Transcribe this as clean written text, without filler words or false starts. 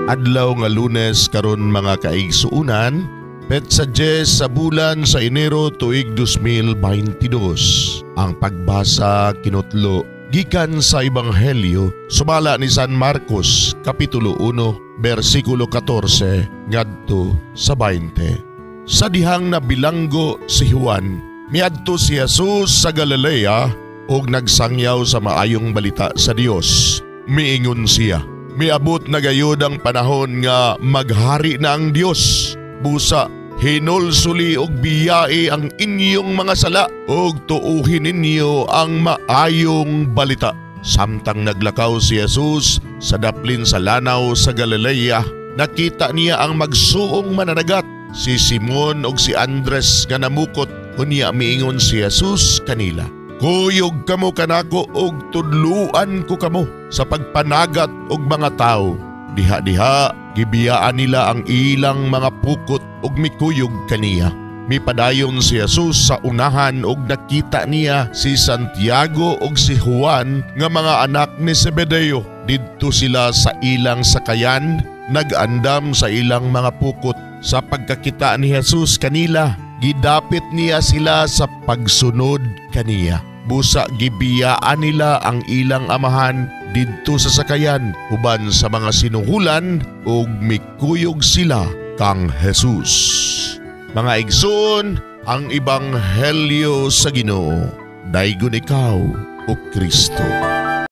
Adlaw nga Lunes karon, mga kaigsuunan, petsa 10 sa bulan sa Enero, tuig 2022. Ang pagbasa kinutlo gikan sa Ebanghelyo sumala ni San Marcos, Kapitulo 1, bersikulo 14 ngadto sa 20. Sa dihang nabilanggo si Juan, miadto si Jesus sa Galilea ug nagsangyaw sa maayong balita sa Dios. Miingon siya, "Miabot na gayud ang panahon nga maghari na ang Dios. Busa, hinulsuli og biyai ang inyong mga sala ug tuuhin ninyo ang maayong balita." Samtang naglakaw si Jesus sa daplin sa lanaw sa Galilea, nakita niya ang magsuong mananagat, si Simon ug si Andres, nga namukot. Unya miingon si Jesus kanila, "Kuyog kamo kanako ug tudluan ko kamo sa pagpanagat og mga tawo." Diha-diha gibiyaan nila ang ilang mga pukot ug mikuyog kaniya. Mipadayon si Jesus sa unahan ug nakita niya si Santiago ug si Juan nga mga anak ni Zebedeo. Didto sila sa ilang sakayan, nagandam sa ilang mga pukot. Sa pagkakita ni Jesus kanila, gidapit niya sila sa pagsunod kaniya. Busa gibiyaan nila ang ilang amahan didto sa sakayan uban sa mga sinuhulan ug mikuyog sila kang Jesus. Mga igsoon, ang Ebanghelyo sa Ginoo. Daygon ikaw, O Kristo.